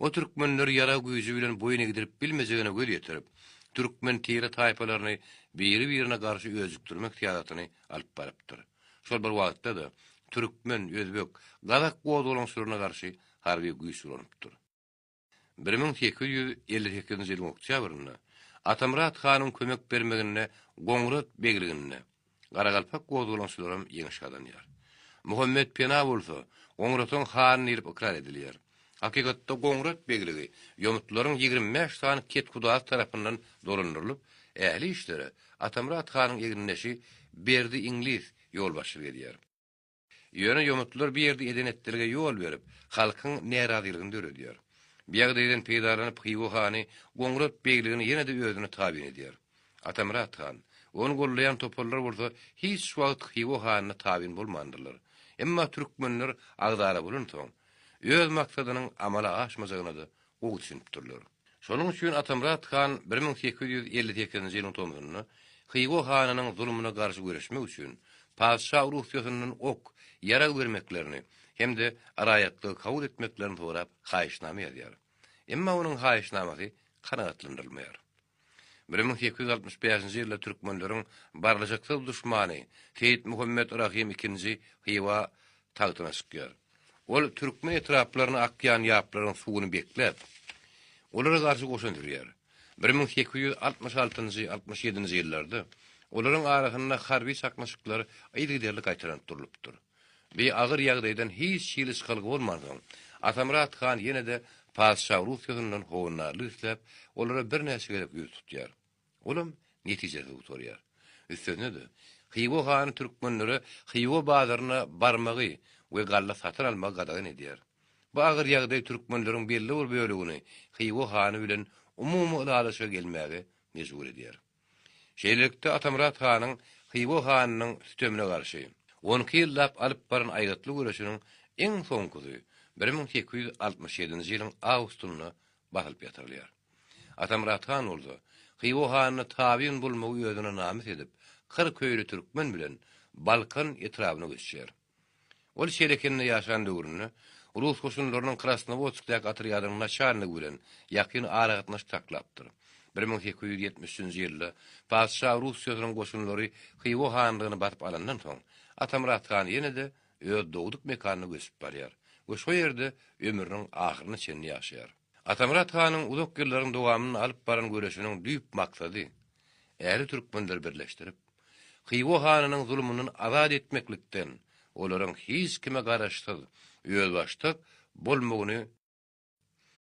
O türkmenleri ýarag güýji bilen boýun egdirip bilmejegine göz ýetirip, türkmen tire-taýpalaryny biri-birine garşy öjükdirmek syýasatyny alyp barypdyr. Şol bir wagtda-da türkmen, özbek, gazak gozgalaňçylaryna garşy harby güýç ulanypdyr. 1858-nji ýylyň oktýabrynda Atamyrat hanyň kömek bermeginde Goňrat begliginde garagalpak gozgalaňçylaram ýeňiş gazanýar. Muhammet Pena bolsa Goňratyň hany diýlip ykrar edilýär. Hakykatda Goňrat begligi ýomutlaryň 25 sany kethudasy tarapyndan dolandyrylyp, ähli işlere Atamyrat hanyň egindeşi Berdi Iňlis ýolbaşçylyk edýär. Ýöne ýomutlar bu ýerde eden-etdilige ýol berip, halkyň närazylygyny döredýär. Bu ýagdaýdan peýdalanyp Hywa hany Goňrat begligini ýene-de özüne tabyn edýär. Atamyrat han, ony gollaýan toparlar bolsa hiç wagt Hywa hanyna tabyn bolmandyrlar. Emma türkmenler agzala bolansoň, öz maksadynyň amala aşmajagyna-da gowy düşünipdirler. Şonuň üçin Atamyrat han 1858-nji ýylyň tomsunda Hywa hanynyň zulumyna garşy göreşmek üçin patyşa Russiýasyndan ok, ýarag bermeklerini hem-de raýatlygy kabul etmeklerini sorap haýyşnama ýazýar. Emma onuň haýyşnamasy kanagatlandyrylmaýar. 1865-nji ýylda türkmenleriň barlyşyksyz duşmany Seýitmuhammet Rahym ikinji Hywa tagtyna çykýar. Ol türkmen etraplaryna akýan ýaplaryň suwuny bekläp, olara garşy goşun sürýär. 1866-njy, 67-nji ýyllarda olaryň arasynda harby çaknyşyklar yzygiderli gaýtalanyp durlupdyr. Bi agyr ýagdaýdan hiç hili çykalga bolmansoň, Atamyrat han ýene-de patyşa Russiýasyndan howandarlyk isläp, olara birnäçe gezek ýüz tutýar. Olam netijesiz gutarýar. Üstesine-de, Hywa hany türkmenlere Hywa bazaryna barmagy we galla satyn almagy gadagan edýär. Bu agyr ýagdaý türkmenleriň belli bir bölegini Hywa hany bilen umumy ylalaşyga gelmäge mejbur edýär. Şeýlelikde, Atamyrat hanyň Hywa hanynyň sütemine garşy on iki ýyllap alyp baran aýgytly göreşiniň iň soňkusy 1867-nji ýylyň awgustynda basylyp ýatyrylýar. Atamyrat han bolsa, Hywa hanyna tabyn bolmagy özüne namys edip, 40 öýli türkmen bilen Balkan etrabyna göçýär. Ol Çelekende ýaşan döwründe rus goşunlarynyň Krasnowodskdaky otrýadynyň naçalnigi bilen ýakyn aragatnaşyk saklapdyr. 1873-nji ýylda patyşa Russiýasynyň goşunlary Hywa hanlygyny basyp alandan soň, Atamyrat han ýene-de öz dogduk mekanyna göçüp barýar we şo ýerde ömrüniň ahyryna çenli ýaşaýar. Atamyrat hanyň uzak ýyllaryň dowamynda alyp baran göreşiniň düýp maksady ähli türkmenleri birleşdirip, Hywa hanynyň zulumyndan azat etmeklikden, olaryň hiç kime garaşsyz, özbaşdak bolmagyny.